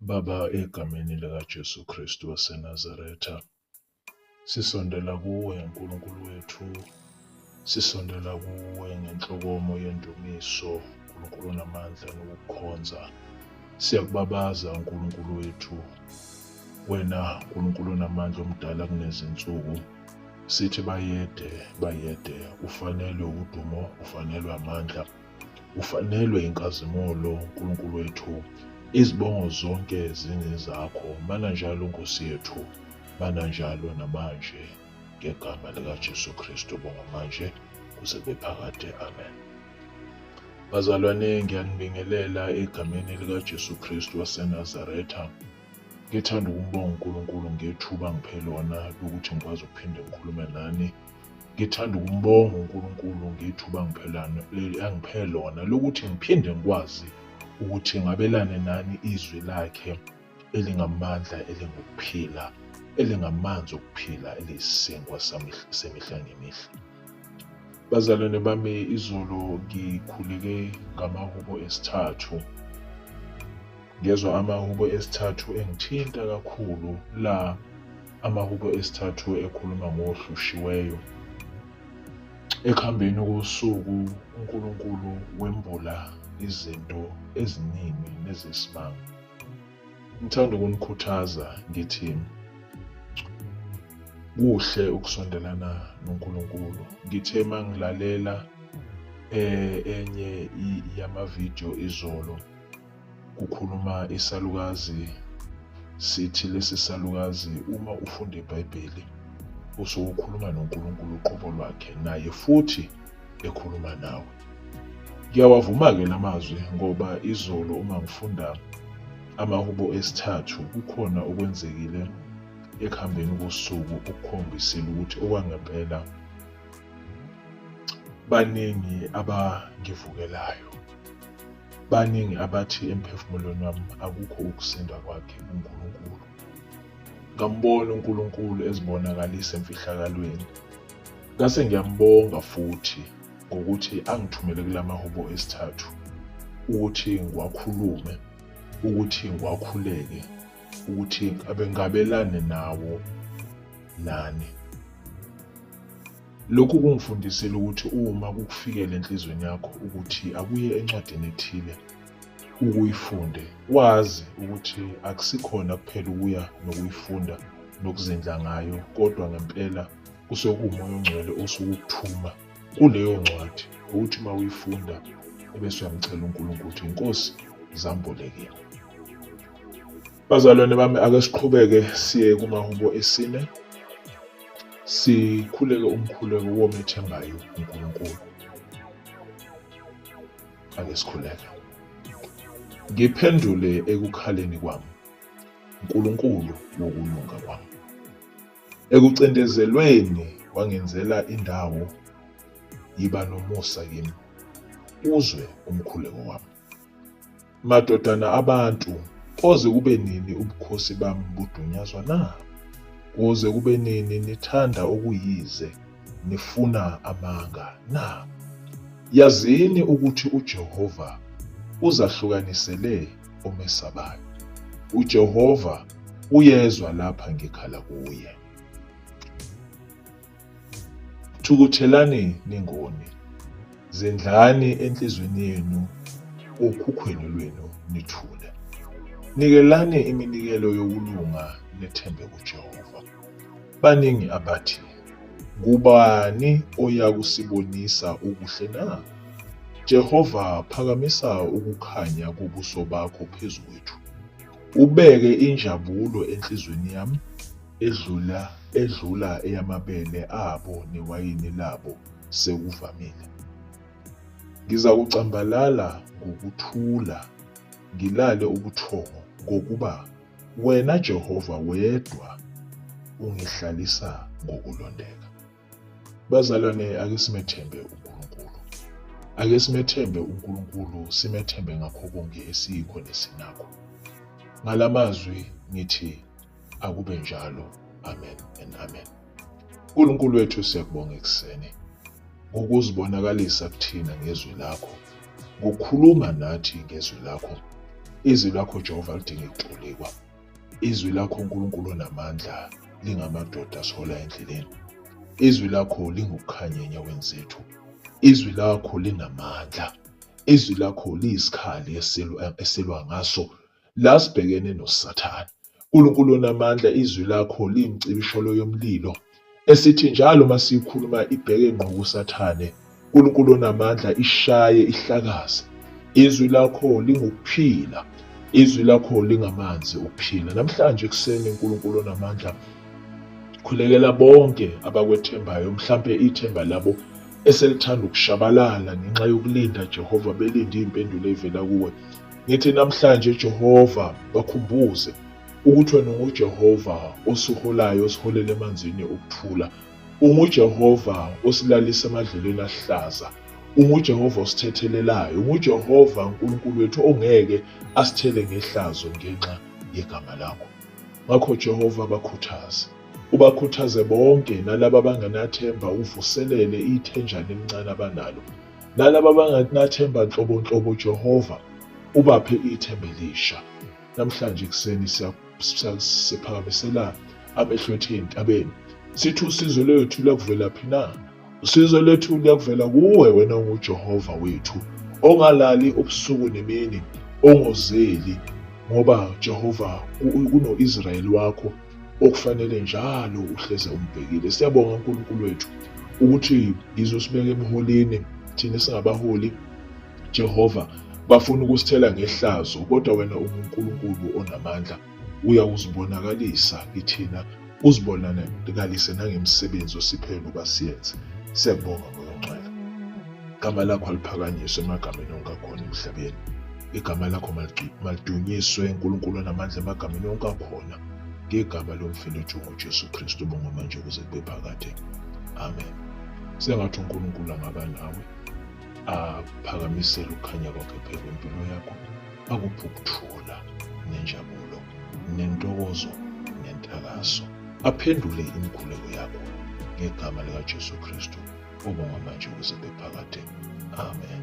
Baba, egameni likaJesu Kristu waseNazaretha, sisondela kuwe Nkulunkulu wethu, sisondela kuwe ngenhlokomo yendumiso, Nkulunkulu onamandla nokukhonza. Siyakubabaza Nkulunkulu wethu, wena Nkulunkulu onamandla omdala kunezinsuku. Sithi bayede, bayede, ufanelwe udumo, ufanelwe amandla, ufanelwe inkazimulo Nkulunkulu wethu. Izibongo zonke zingezakho, mana njalo Nkosi yethu, mana njalo namanje, ngegama likaJesu Kristu bonga manje kuze kube phakade. Amen. Bazalwane, ngiyanibingelela egameni likaJesu Kristu waseNazaretha. Ngithanda ukumbonga uNkulunkulu ngethuba angiphe lona lokuthi ngikwazi ukuphinde ngikhulume nani. Ngithanda ukumbonga uNkulunkulu ngethuba angiphe lona lokuthi ngiphinde ngikwazi ukuthi ngabelane nani izwi lakhe elingamandla, elingukuphila, elingamanzi okuphila, eliyisinkwa semihla ngemihla. Bazalwane bami, izolo ngikhuleke ngamahubo esithathu. Ngezwa amahubo esithathu engithinta kakhulu, la amahubo esithathu ekhuluma ngohlushiweyo. Ekuhambeni kosuku uNkulunkulu wembula izinto eziningi nezisimanga. Ngithanda ukunikhuthaza ngithi kuhle ukusondelana noNkulunkulu. Ngithe mangilalela enye yamavidiyo izolo, kukhuluma isalukazi, sithi lesi salukazi uma ufunda iBhayibheli usuke ukhuluma noNkulunkulu uqobo lwakhe, naye futhi ekhuluma nawe. Ngiyawavuma-ke la mazwi ngoba izolo uma ngifunda amahubo esithathu kukhona okwenzekile ekuhambeni kosuku okukhombisile ukuthi okwangempela baningi abangivukelayo, baningi abathi emphefumulweni wami akukho ukusinda kwakhe kuNkulunkulu. Ngambona uNkulunkulu ezibonakalisa emfihlakalweni, ngase ngiyambonga futhi ngokuthi angithumele kulamahubo esithathu ukuthi ngiwakhulume, ukuthi ngiwakhuleke, ukuthi ngabe ngabelane nawo nani. Lokhu kungifundisile ukuthi uma kukufikela enhliziyweni yakho ukuthi akuye encwadini ethile ukuyifunde, wazi ukuthi akusikhona kuphela ukuya nokuyifunda nokuzindla ngayo, kodwa ngempela kusuke kuwuMoya oNgcwele osuke ukuthuma kuleyo ncwadi ukuthi uma uyifunda ebese uyamcela uNkulunkulu ukuthi Nkosi zambule kimi. Bazalwane bami, ake siqhubeke siye kumahubo esine, sikhuleke umkhuleko womethembayo uNkulunkulu. Ake sikhuleke. Ngiphendule ekukhaleni kwami, Nkulunkulu wokulunga kwami. Ekucindezelweni wangenzela indawo, yiba nomusa kimi, uzwe umkhuleko wami. Madodana abantu, koze kube nini ubukhosi bami budunyazwa na? Koze kube nini nithanda okuyize, nifuna amanga na? Yazini ukuthi uJehova uzahlukanisele omesabayo. uJehova uyezwa lapha ngikhala kuye. Thukuthelani ningoni, zindlani enhliziyweni yenu okhukhweni lwenu nithule. Nikelani iminikelo yokulunga nethembe kuJehova. Baningi abathi, Ngubani oyakusibonisa okuhle na? Jehova, phakamisa ukukhanya kobuso bakho phezu kwethu, ubeke injabulo enhliziyweni yami edlula edlula eyamabele abo newayini labo sekuvamile. Ngizakucambalala ngokuthula, ngilale ubuthongo, ngokuba wena Jehova wedwa ungihlalisa ngokulondeka. Bazalwane, ake simethembe uNkulunkulu. Ake simethembe uNkulunkulu, simethembe ngakho konke esiyikho nesinakho. Ngalamazwi ngithi akube njalo. Amen and amen. uNkulunkulu wethu, siyakubonga ekuseni ngokuzibonakalisa kuthina ngezwi lakho, ngokukhuluma nathi ngezwi lakho. Izwi lakho Jehova lidinga ukutolikwa. Izwi lakho uNkulunkulu onamandla lingamadoda asihola endleleni. Izwi lakho lingukukhanya enyaweni zethu. Izwi lakho linamandla. Izwi lakho liyisikhali esilwa ngaso la sibhekene noSathane. uNkulunkulu onamandla, izwi lakho liyimcibisholo yomlilo esithi njalo masikhuluma ibheke ngqo kuSathane. uNkulunkulu onamandla, ishaye ihlakaze. Izwi lakho lingukuphila. Izwi lakho lingamanzi ukuphila. Namhlanje ekuseni uNkulunkulu onamandla, khulekela bonke abakwethembayo, mhlambe ithemba labo eselithanda ukushabalala ngenxa yokulinda Jehova, belinde impendulo evela kuwe. Ngithi namhlanje Jehova, bakhumbuze ukuthi wena unguJehova osiholayo, osiholela emanzini okuthula. UnguJehova osilalisa emadlelweni ahlaza. UnguJehova osithethelelayo. UnguJehova uNkulunkulu wethu ongeke asithele ngehlazo ngenxa yegama lakho. Ngakho Jehova, bakhuthaze. Ubakhuthaze bonke nalabo abangenathemba, uvuselele ithenjana elincane abanalo. Nalabo abangenathemba nhlobo nhlobo Jehova, ubaphe ithemba elisha. Namhlanje ekuseni siphakamisela amehlo ethu ey'ntabeni, sithi usizo lwethu luyakuvela phi na? Usizo lwethu luyakuvela kuwe, wena unguJehova wethu, ongalali ubusuku nemini, ongozeli, ngoba Jehova kuno-Israyeli wakho okufanele njalo uhleze umbhekile. Siyabonga uNkulunkulu wethu ukuthi ngizosibeka ebuholini, thina singabaholi Jehova, bafuna ukusithela ngehlazo, kodwa wena unguNkulunkulu onamandla, uyakuzibonakalisa kithina, uzibonakalise nangemisebenzi osiphe yona uba siyenze. Siyakubonga Moya oNgcwele. Igama lakho aliphakanyiswe emagameni onke akhona emhlabeni. Igama lakho malidunyiswe uNkulunkulu onamandla emagameni onke akhona. Ngegama lomfeli wethu ngoJesu Kristu, bonga manje kuze kube phakade. Amen. Sengathi uNkulunkulu angaba nawe, aphakamisele ukukhanya kwakhe phezu kwempilo yakho, akuphe ukuthula nenjabulo nentokozo nentakaso, aphendule imikhuleko yakho ngegama likaJesu Kristu, obonga manje kuze kube phakade. Amen.